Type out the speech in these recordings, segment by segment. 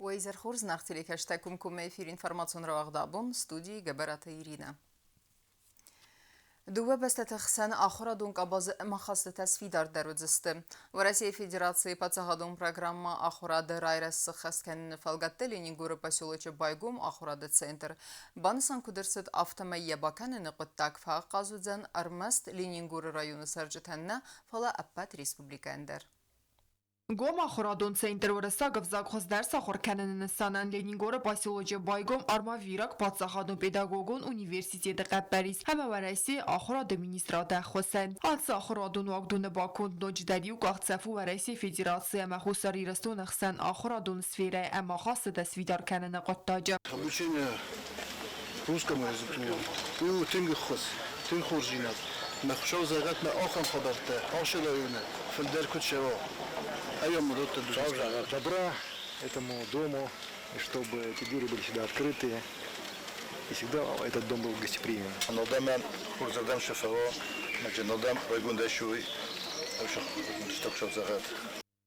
Уӕ изӕр хорз, нах телекӕстӕ комкоммӕ эфир информацион рауагъд абон, студийы Гӕбӕраты Иринӕ. Дыууӕ бӕстӕты хсӕн ахуырадон къабазы ӕмахастытӕ сфидардӕр уыдзысты. Уӕрӕсейы Федерацийы паддзахадон программӕ ахуырады райрӕзт сыххӕст кӕныны фӕлгӕтты Ленингоры поселочы байгом ахуырады центр. Банысан куыд ӕрцыд, афтӕмӕй йӕ бакӕныны хъуыддаг фӕахъаз уыдзӕн ӕрмӕст Ленингоры районы цӕрджытӕн нӕ, фӕлӕ ӕппӕт республикӕйӕн дӕр. Гом ахуырадон центр уырыссаг ӕвзаг хуыздӕр сахуыр кӕныны нысанӕн Ленингоры поселочы байгом Армавираг паддзахадон педагогон университеты хъӕппӕрис ӕмӕ Уӕрӕсейы ахуырады министрады ӕххуысӕй. Ацы ахуырадон уагдоны баконд ноджыдӕр иу къахдзӕф у Уӕрӕсейы Федераци ӕмӕ Хуссар Ирыстоны хсӕн ахуырадон сферӕйы ӕмахастытӕ сфидар кӕныны хъуыддаджы. Обучение русскому языку уый у тынг ӕххуыс, тынг хорздзинад. Мӕ Хуыцау зӕгъӕд мӕ ахӕм хабӕрттӕ, ӕхсӕвӕй фылдӕр куыд цӕуа. Добра этому дому, и чтобы эти двери были всегда открыты, и всегда этот дом был гостеприимен. Нодамӕн хорзӕрдӕм сӕ фӕуа, нодам райгондӕй зӕгъӕд.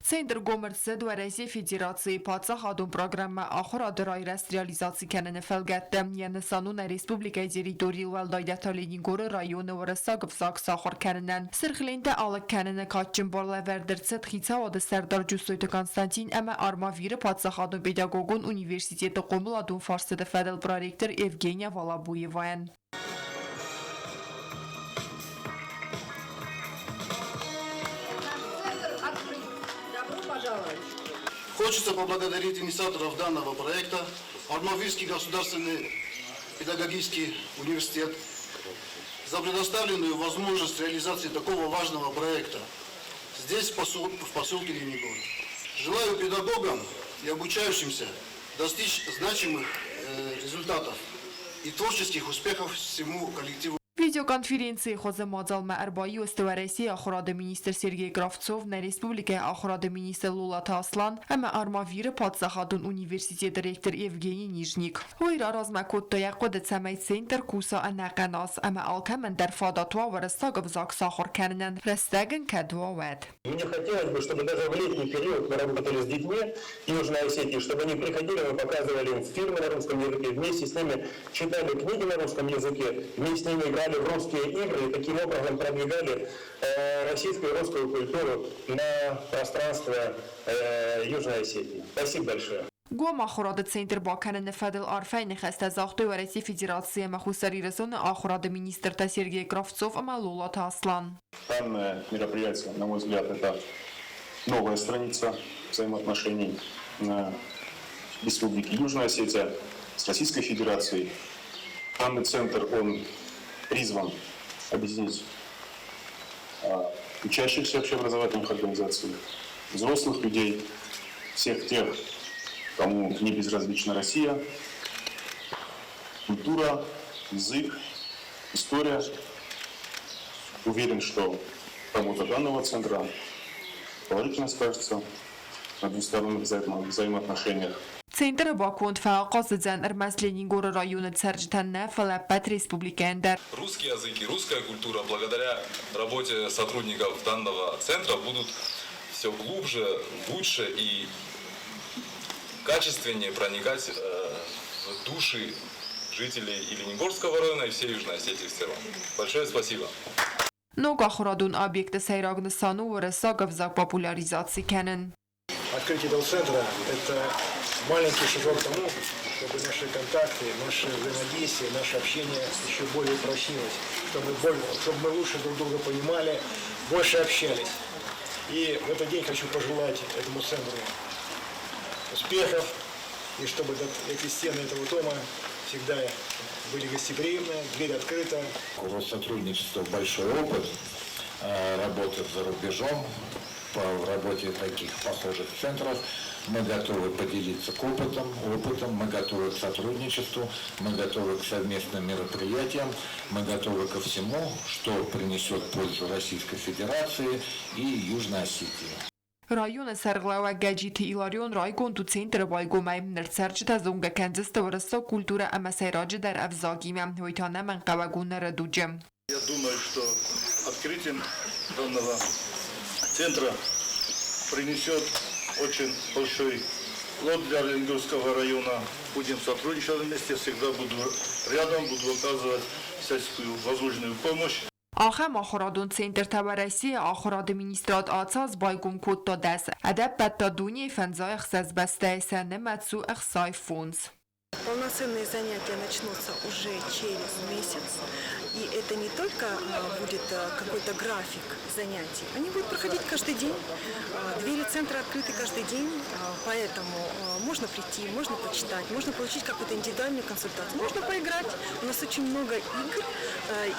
Центр гом ӕрцыд Уӕрӕсейы Федерацийы паддзахадон программӕ ахуырады райрӕзт реализаци кӕныны фӕлгӕтты. Йӕ нысан у нӕ республикӕйы территорийыл уӕлдайдӕр та Ленингоры районы уырыссаг ӕвзаг сахуыр кӕнынӕн. Сырх лентӕ алыг кӕныны кадджын бар лӕвӕрд ӕрцыд хицауады сӕрдар Джусойты Константин ӕмӕ Армавиры паддзахадон педагогон университеты хъомыладон фарстыты фӕдыл проректор Евгения Волобуевайӕн. Хочется поблагодарить инициаторов данного проекта, Армавирский государственный педагогический университет, за предоставленную возможность реализации такого важного проекта здесь, в поселке Ленингор. Желаю педагогам и обучающимся достичь значимых результатов и творческих успехов всему коллективу. Видеоконференцийы хуызы мадзалмӕ ӕрбаиу сты Уӕрӕсейы ахуырады министр Сергей Кравцов, нӕ республикӕйы ахуырады министр Лолаты Аслан ӕмӕ Армавиры паддзахадон университеты ректор Евгений Нижник. Уый раразмӕ кодта йӕ хъуыды, цӕмӕй центр куса ӕнӕхъӕн аз ӕмӕ алкӕмӕн дӕр фадат уа уырыссаг ӕвзаг сахуыр кӕнынӕн, рӕстӕг ын кӕд уа, уӕд. Мне хотелось бы, чтобы даже в летний период мы работали с детьми Южной Осетии, чтобы они приходили, мы показывали им фильмы на русском языке, вместе с ними читали книги на русском языке, вместе с ними играли в русские игры и таким образом продвигали российскую и русскую культуру на пространство Южной Осетии. Спасибо большое. Гом ахуырады центр бакӕныны фӕдыл арфӕйы ныхӕстӕ загътой Уӕрӕсейы Федерацийы ӕмӕ Хуссар Ирыстоны ахуырады министртӕ Сергей Кравцов ӕмӕ Лолаты Аслан. Данное мероприятие, на мой взгляд, это новая страница взаимоотношений на Республике Южная Осетия с Российской Федерацией. Данный центр, он призван объединить учащихся общеобразовательных организаций, взрослых людей, всех тех, кому не безразлична Россия, культура, язык, история. Уверен, что работа данного центра положительно скажется на двусторонних взаимоотношениях. Центры баконд фӕахъаз уыдзӕн ӕрмӕст Ленингоры районы цӕрджытӕн нӕ, фӕлӕ ӕппӕт республикӕйӕн дӕр. Русский язык и русская культура благодаря работе сотрудников данного центра будут все глубже, лучше и качественнее проникать в души жителей и Ленингорского района, и всей Южной Осетии в целом. Большое спасибо! Ног ахуырадон объекты сӕйраг нысан у уырыссаг ӕвзаг популяризаци кӕнын. Открытие этого центра – это маленький шажок к тому, чтобы наши контакты, наше взаимодействие, наше общение еще более упрочнилось, чтобы мы лучше друг друга понимали, больше общались. И в этот день хочу пожелать этому центру успехов, и чтобы эти стены этого дома всегда были гостеприимны, дверь открыта. У Россотрудничества большой опыт работы за рубежом, по работе таких похожих центров. Мы готовы поделиться опытом, мы готовы к сотрудничеству, мы готовы к совместным мероприятиям, мы готовы ко всему, что принесет пользу Российской Федерации и Южной Осетии. Районы сӕргълӕууӕг Гӕджиты Иларион райгонд у центры байгомӕй. Ныр цӕрджытӕ зонгӕ кӕндзысты уырыссаг культурӕ ӕмӕ сӕйраджыдӕр ӕвзагимӕ. Уый та ӕнӕмӕнгхъӕуӕг у ныры дуджы. Я думаю, что открытие данного центра принесет очень большой Плод для Ленингорского района. Будем сотрудничать вместе, всегда буду рядом, буду оказывать всяческую возможную помощь. Ахӕм ахуырадон центртӕ Уӕрӕсейы ахуырады министрад ацы аз байгом кодта дӕс, ӕдӕппӕт та дунейы 56 бӕстӕйы, сӕ нымӕц у 65. Полноценные занятия начнутся уже через месяц. И это не только будет какой-то график занятий, они будут проходить каждый день. Двери центра открыты каждый день, поэтому можно прийти, можно почитать, можно получить какую-то индивидуальную консультацию, можно поиграть. У нас очень много игр,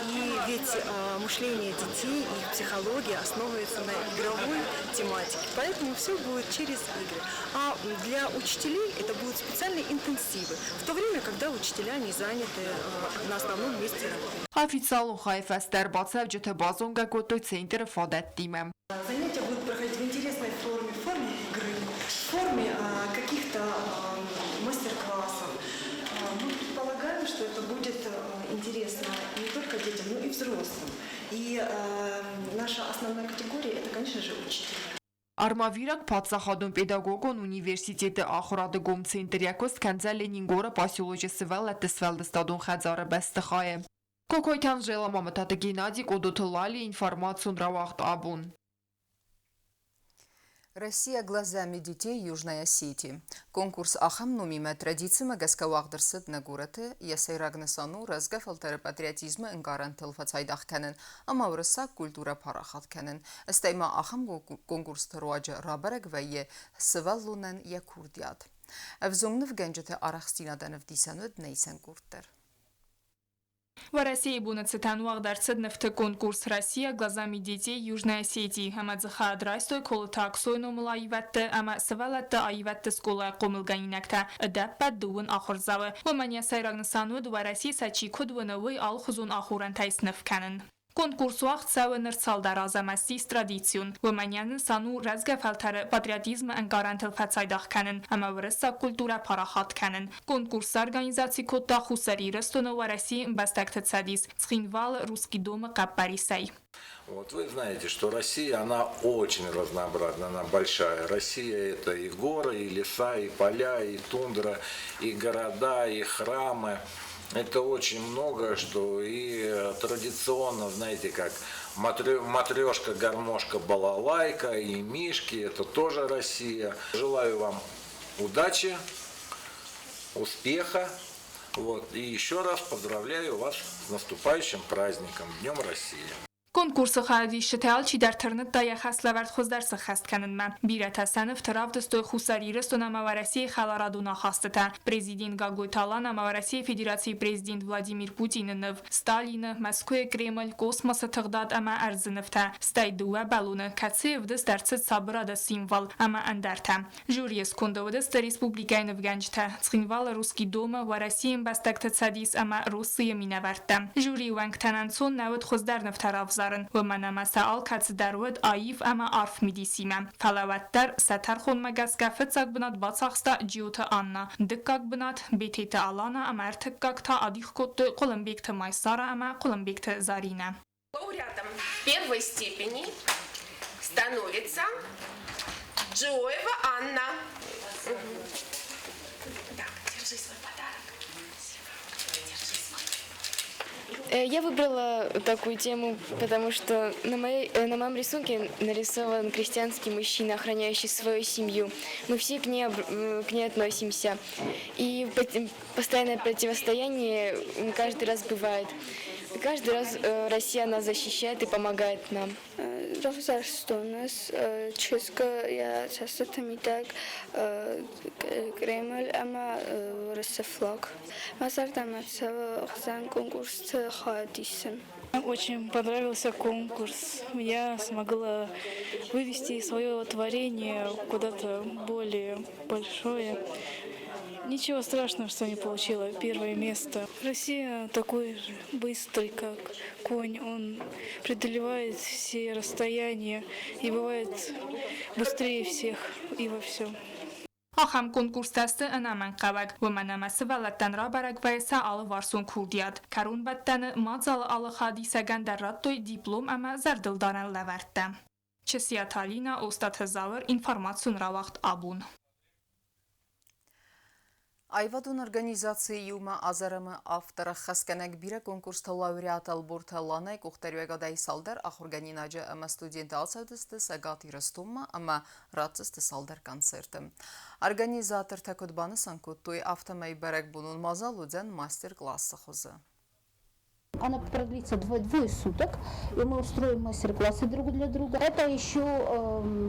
и ведь мышление детей, их психология основывается на игровой тематике. Поэтому все будет через игры. А для учителей это будут специальные интенсивы, в то время, когда учителя не заняты на основном месте работы. Официалон хайы фӕстӕ ӕрбацӕуджыты базонгӕ кодтой центры фадӕттимӕ. Занятия будут проходить в интересной форме, в форме игры, в форме каких-то мастер-классов. Мы предполагаем, что это будет интересно не только детям, но и взрослым. И наша основная категория – это, конечно же, учителя. Армавираг паддзахадон педагогон университеты ахуырады гом центр йӕ куыст кӕндзӕн Ленингоры поселочы сывӕллӕтты сфӕлдыстадон хӕдзары бӕстыхайы. Кокойты Анжела, Мамытаты Геннадий, Къодоты Лали, информацион рауагъд Абон. Россия глазами детей Южной Осетии. Конкурс ахӕм номимӕ традицимӕ гӕсгӕ уагъд ӕрцыд нӕ горӕты. Йӕ сӕйраг нысан у рӕзгӕ фӕлтӕры патриотизмы ӕнкъарӕнтыл фӕцайдагъ кӕнын ӕмӕ уырыссаг культурӕ парахат кӕнын. Стӕй ма ахӕм конкурсты руаджы рабӕрӕг вӕййы сывӕллонӕн йӕ курдиат. Ӕвзонг нывгӕнджыты арӕхстдзинадӕн ӕвдисӕн уыд нӕ исӕн къорд дӕр. Уӕрӕсейы боны цытӕн уагъд ӕрцыд нывты конкурс «Россия глазами детей Южной Осетии» ӕмӕ дзы хайад райстой Колыты Аксойы номыл аивӕдты ӕмӕ сывӕллӕтты аивӕдты скъолайы хъомылгӕнинӕгтӕ, ӕдӕппӕт дыууын ахуырдзауы. Уымӕн йӕ сӕйраг нысан уыд, Уӕрӕсе сӕ чи куыд уыны, уый алыхуызон ахорӕнтӕй сныв кӕнын. Конкурс уагъд цӕуы ныр цалдӕр азы ӕмӕ ссис традицион. Уымӕн йӕ нысан у рӕзгӕ фӕлтӕры патриотизмы ӕнкъарӕнтыл фӕцайдагъ кӕнын ӕмӕ уырыссаг культурӕ парахат кӕнын. Конкурс сорганизаци кодта Хуссар Ирыстоны Уӕрӕсейы ӕмбӕстӕгты цӕдис Цхинвалы Русский дом-ы хъӕппӕрисӕй. Вот вы знаете, что Россия, она очень разнообразна, она большая. Россия это и горы, и леса, и поля, и тундра, и города, и храмы. Это очень много, что и традиционно, знаете, как матрешка, гармошка, балалайка, и мишки, это тоже Россия. Желаю вам удачи, успеха. Вот. И еще раз поздравляю вас с наступающим праздником, Днем России. Конкурсы хайадисджытӕ алчидӕр тырныдта йӕ хӕслӕвӕрд хуыздӕр сӕххӕст кӕнынмӕ. Бирӕтӕ сӕ нывты равдыстой Хуссар Ирыстон ӕмӕ Уӕрӕсейы хӕларадон ахастытӕ, президент Гаглойты Алан ӕмӕ Уӕрӕсейы Федерацийы президент Владимир Путины ныв, Сталины, Мӕскуыйы Кремль, космосы тыгъдад ӕмӕ ӕрдзы нывтӕ, стӕй дыууӕ бӕлоны, кӕцыйы ӕвдыст ӕрцыд сабырады символ ӕмӕ ӕндӕртӕ. Жюрийы сконды уыдысты республикӕйы нывгӕнджытӕ, Цхинвалы Русский дом-ы, Уӕрӕсейы ӕмбӕстӕгты цӕдис ӕмӕ Российы минӕвӕрттӕ. Жюрийы уӕнгтӕн ӕнцон нӕ уыд хуыздӕр нывтӕ равзарын, уымӕн ӕмӕ сӕ алкӕцы дӕр уыд аив ӕмӕ арф мидисимӕ. Фӕлӕ уӕддӕр сӕ тӕрхонмӕ гӕсгӕ фыццаг бынат бацахста Джиоты Анна, дыккаг бынат Бететы Алана ӕмӕ ӕртыккаг та адих кодтой Хъуылымбегты Майсара ӕмӕ Хъуылымбегты Заринӕ. Лауреатом первой степени становится Джоева Анна. Так, держи свой подарок. Держи свой. Я выбрала такую тему, потому что на моем рисунке нарисован крестьянский мужчина, охраняющий свою семью. Мы все к ней относимся. И постоянное противостояние каждый раз бывает. Каждый раз Россия нас защищает и помогает нам. Равзӕрстон ӕз чызг йӕ цӕстыты мидӕг Кремль ӕмӕ Уырысы флаг. Мӕ зӕрдӕмӕ цӕуы ӕхсӕн конкурсты хайад исын. Очень понравился конкурс. Я смогла вывести свое творение куда-то более большое. Ничего страшного, что не получила первое место. Россия такой же быстрый, как конь. Он преодолевает все расстояния и бывает быстрее всех и во всем. Ахӕм конкурстӕ сты ӕнӕмӕнгхъӕуӕг, уымӕн ӕмӕ сывӕллӕттӕн рабӕрӕг вӕййы сӕ алыварсон курдиат. Кӕронбӕттӕны мадзалы алы хайадисӕгӕн дӕр радтой диплом ӕмӕ зӕрдылдарӕн лӕвӕрттӕ. Чысиаты Алинӕ, Остъаты Зауыр, информацион рауагъд Абон. Аивадон организаци иумӕ азарӕм-ы автор ӕххӕстгӕнӕг бирӕ конкурсты лауреат Ӕлборты Ланӕйы къухдариуӕгадӕй цалдӕр ахуыргӕнинаджы ӕмӕ студенты ацӕудзысты Цӕгат Ирыстонмӕ ӕмӕ ратдзысты цалдӕр концерты. Организатортӕ куыд банысан кодтой, афтӕмӕй бӕрӕгбонон мадзал уыдзӕн мастер-классы хуызы. Она продлится двое суток, и мы устроим мастер-классы друг для друга. Это еще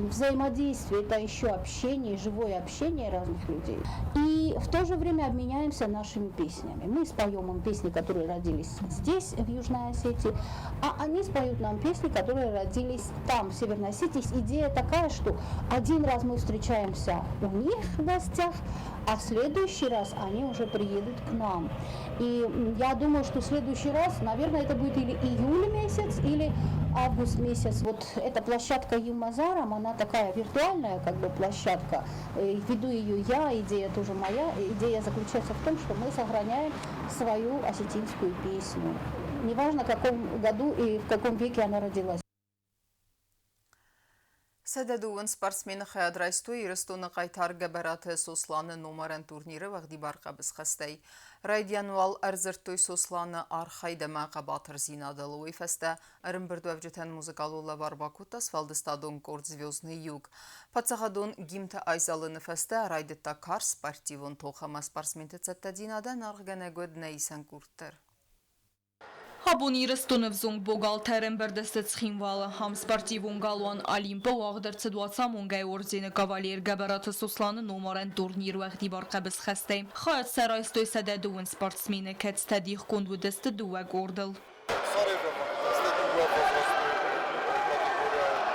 взаимодействие, это еще общение, живое общение разных людей. И в то же время обменяемся нашими песнями. Мы споем им песни, которые родились здесь, в Южной Осетии, а они споют нам песни, которые родились там, в Северной Осетии. Идея такая, что один раз мы встречаемся у них в гостях, а в следующий раз они уже приедут к нам. И я думаю, что в следующий раз, наверное, это будет или июль месяц, или август месяц. Вот эта площадка Иумӕ зарӕм, она такая виртуальная как бы площадка. Веду ее я, идея тоже моя. Идея заключается в том, что мы сохраняем свою осетинскую песню. Неважно, в каком году и в каком веке она родилась. 102 спортсмены хайад райстой Ирыстоны хъайтар Гӕбӕраты Сосланы номарӕн турниры уӕгъдибар хъӕбысхӕстӕй. Райдиан уал ӕрдзырдтой Сосланы архайд ӕмӕ хъӕбатырдзинадыл. Уый фӕстӕ ӕрӕмбырдуӕвджытӕн музыкалон лӕвар бакодта сфӕлдыстадон къорд «Звездный юг». Паддзахадон гимнты айзӕлыны фӕстӕ райдыдта карз спортивон тох ӕмӕ спортсменты цӕттӕдзинадӕн аргъгӕнӕг уыд нӕ исӕн къорд дӕр. Абон Ирыстоны ӕвзонг богалтӕ ӕрӕмбырд сты Цхинвалы. Ам спортивон галуан Олимп-ы уагъд ӕрцыд Уацамонгӕйы ордены кавалер Гӕбӕраты Сосланы номарӕн турнир уӕгъдибар хъӕбысхӕстӕй. Хайад сӕ райстой 102 спортсмены, кӕцытӕ дихгонд уыдысты дыууӕ къордыл. Соревнования дыууӕ возрастной категорияйы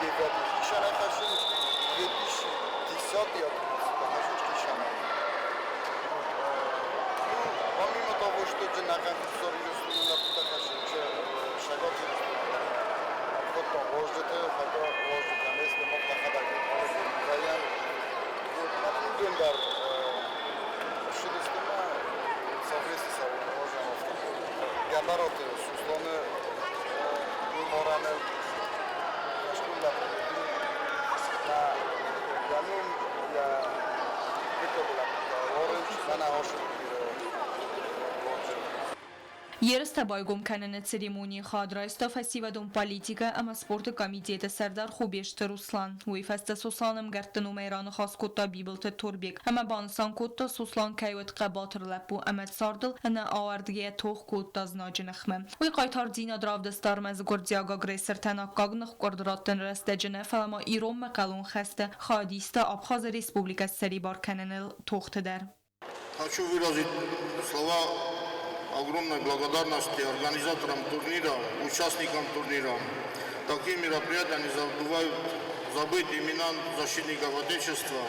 2008-9 хицӕнӕй хӕссынц, 2010 11 хицӕнӕй. Ну, помимо того, что ӕнӕхъӕн Хуссар Ирыстоны лӕппутӕ хӕссынц, Цӕгат Ирыстоны дӕр ӕрхуыдтам уазджыты, хотя уазджытӕ не сты, мах нӕхӕдӕг вӕййӕм. Вот, уыдон дӕр ссыдысты мӕ совместно цӕуын уазӕм афтӕ. Гӕбӕраты Сосланы номарӕны хӕстон лӕппуты йӕ ном йӕ дыккаг лӕппутӕ уарынц, мӕнӕ ацы уарзын. Ерыстӕ байгом кӕныны церемонийы хайад райста фӕсивӕдон политикӕ ӕмӕ спорты комитеты сӕрдар Хубежты Руслан. Уый фӕстӕ Сослан ӕмгӕртты номӕй раныхас кодта Бибылты Турбег ӕмӕ банысан кодта, Сослан кӕй уыд хъӕбатыр лӕппу ӕмӕ цардыл ӕнӕауӕрдгӕйӕ тох кодта знаджы ныхмӕ. Уый хъайтардзинад равдыста ӕрмӕст гуырдзиаг агрессортӕн аккаг ныхкъуырд раттын рӕстӕджы нӕ, фӕлӕ ма ирон-мӕхъӕлон хӕсты хайадиста Абхазы республикӕ ссӕрибар кӕныныл тохты дӕр. Хочу выразить слова огромной благодарности организаторам турнира, участникам турнира. Такие мероприятия не забывают забыть имена защитников Отечества,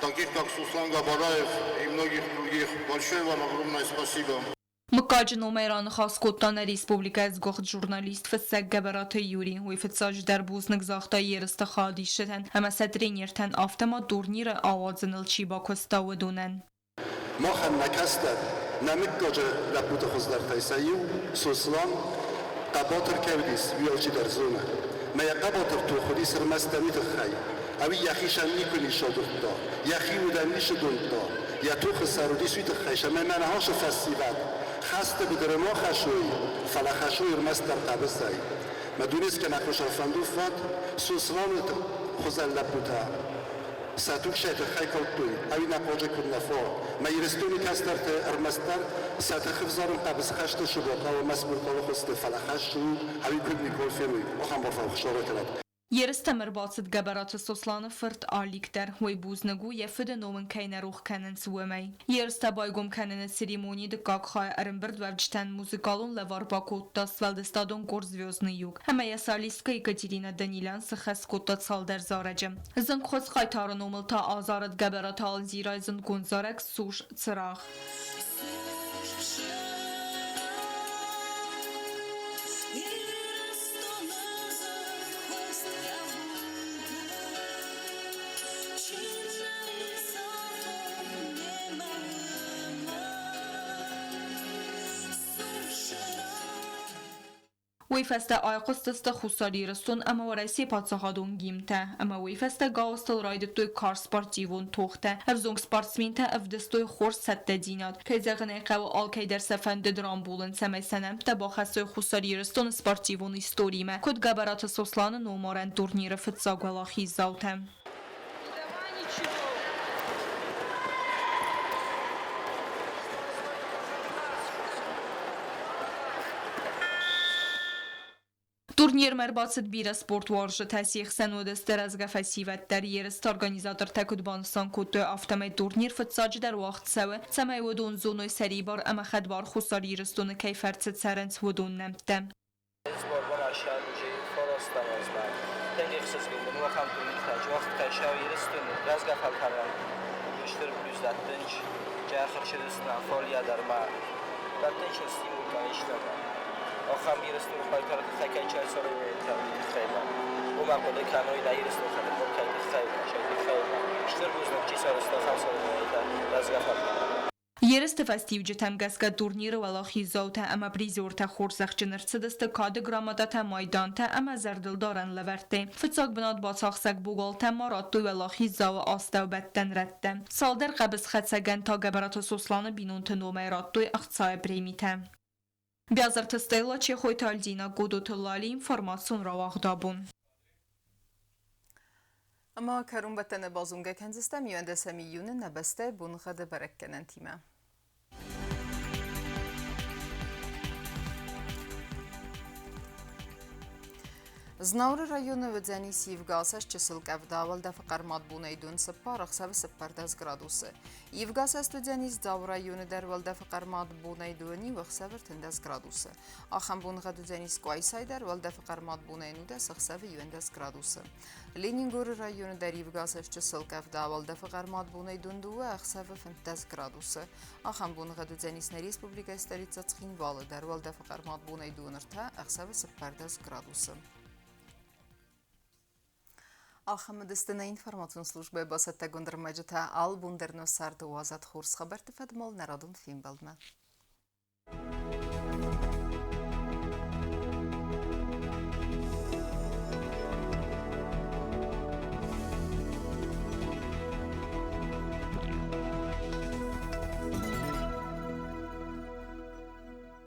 таких как Суслан Габараев и многих других. Большое вам огромное спасибо. Мыггаджы номӕй раныхас кодта нӕ республикӕйы сгуыхт журналист, фыссӕг Гӕбӕраты Юри. Уый фыццаджыдӕр бузныг загъта ерысты хайадисджытӕн ӕмӕ сӕ тренертӕн, афтӕ ма турниры ауадзыныл чи бакуыста, уыдонӕн. Махӕн нӕ кӕстӕр, нӕ мыггаджы лӕппуты хуыздӕртӕй сӕ иу, Сослан, хъӕбатыр кӕй уыдис, уый алчидӕр зоны. Мӕ йӕ хъӕбатыр тох уыдис ӕрмӕстдӕр уый тыххӕй, ӕви йӕхицӕн никуы ницы агуырдта, йӕхи удӕн ницы домдта, йӕ тохы сӕр уыдис уый тыххӕй, цӕмӕй мӕ ныхасы фӕсивӕд хӕсты быдыры ма хӕссой, фӕлӕ хӕссой ӕрмӕстдӕр хъӕбысӕй. Мӕ дунескӕнӕг хуысӕрфӕнду фӕд Сосланы хуызӕн лӕппутӕ сӕ туг сӕ тыххӕй калдтой, ӕви нӕ хъуаджы куыд нӕ фӕуа. Мӕ Ирыстоны кӕстӕрты ӕрмӕстдӕр сӕ тыхы взарын хъӕбысхӕсты сыбохъӕуы мӕсгуырхъӕуы хуызты, фӕлӕ хӕст у, ӕви куыд никуы феной, ахӕм бафӕлхсары кӕнӕд. Ерыстӕм ӕрбацыд Гӕбӕраты Сосланы фырт Алик дӕр. Уый бузныг у, йӕ фыды ном ын кӕй нӕ рох кӕнынц, уымӕй. Ерыстӕ байгом кӕныны церемонийы дыккаг хайы ӕрӕмбырдуӕвджытӕн музыкалон лӕвар бакодта сфӕлдыстадон къорд «Звездный юг» ӕмӕ йӕ солисткӕ Екатерина Данилян сыххӕст кодта цалдӕр зарӕджы. Зынгхуыст хъайтары номыл та азарыд Гӕбӕраты Алзирайы зындгонд зарӕг «Суж цырагъ». Уый фӕстӕ айхъуыстысты Хуссар Ирыстон ӕмӕ Уӕрӕсейы паддзахадон гимнтӕ, ӕмӕ уый фӕстӕ гауызтыл райдыдтой карз спортивон тохтӕ. Ӕвзонг спортсментӕ ӕвдыстой хорз цӕттӕдзинад. Кӕй зӕгъын ӕй хъӕуы, алкӕй дӕр сӕ фӕндыд рамбулын, цӕмӕй сӕ нӕмттӕ бахӕссой Хуссар Ирыстоны спортивон историмӕ, куыд Гӕбӕраты Сосланы номарӕн турниры фыццаг уӕлахиздзаутӕ. Турнирмӕ ӕрбацыд бирӕ спортуарзджытӕ, се хсӕн уыдысты рӕзгӕ фӕсивӕд дӕр. Ерысты организатортӕ куыд банысан кодтой, афтӕмӕй турнир фыццаджыдӕр уагъд цӕуы, цӕмӕй уыдон зоной сӕрибар ӕмӕ хӕдбар Хуссар Ирыстоны кӕй фӕрцы цӕрынц, уыдон нӕмттӕ. Ерысты фӕстиуджытӕм гӕсгӕ турниры уӕлахиздзаутӕ ӕмӕ призертӕ хорзӕхджын ӕрцыдысты кады грамотатӕ, майдантӕ ӕмӕ зӕрдылдарӕн лӕвӕрттӕй. Фыццаг бынат бацахсӕг богалтӕ ма радтой уӕлахиздзауы астӕубӕттӕн рӕттӕ. Цалдӕр хъӕбысхӕцӕгӕн та Гӕбӕраты Сосланы бинонты номӕй радтой ӕхцайы премитӕ. Биазырты Стелла, Чехойты Альдина, Годоты Лали, информацион рауагъд абон. Ӕма кӕронбӕттӕны базонгӕ кӕндзыстӕм 11 июны нӕ бӕстӕйы боныгъӕды бӕрӕггӕнӕнтимӕ. Знауыры районы уыдзӕнис ивгӕсӕст чысыл къӕвда, уӕлдӕфы хъӕрмад бонӕй дон 4, ӕхсӕвы 14 градусы. Ивгӕсӕст уыдзӕнис Дзауы районы дӕр уӕлдӕфы хъӕрмад бонӕй дон иу, ӕхсӕвы 13 градусы. Ахӕм боныгъӕд уыдзӕнис Къуайсайы дӕр уӕлдӕфы хъӕрмад бонӕй 19, ӕхсӕвы 11 градусы. Ленингоры районы дӕр ивгӕсӕст чысыл къӕвда, уӕлдӕфы хъӕрмад бонӕй дон 2, ӕхсӕвы 15 градусы. Ахӕм боныгъӕд уыдзӕнис нӕ республикӕйы столицӕ Цхинвалы дӕр уӕлдӕфы хъӕрмад бонӕй дон 3, ӕхсӕвы 14 градусы. Ахӕм уыдысты нӕ информацион службӕйы бацӕттӕгонд ӕрмӕджытӕ. Алы бон дӕр нӕ царды уадзӕд хорз хабӕртты фӕдмал нӕ радон фембӕлдмӕ.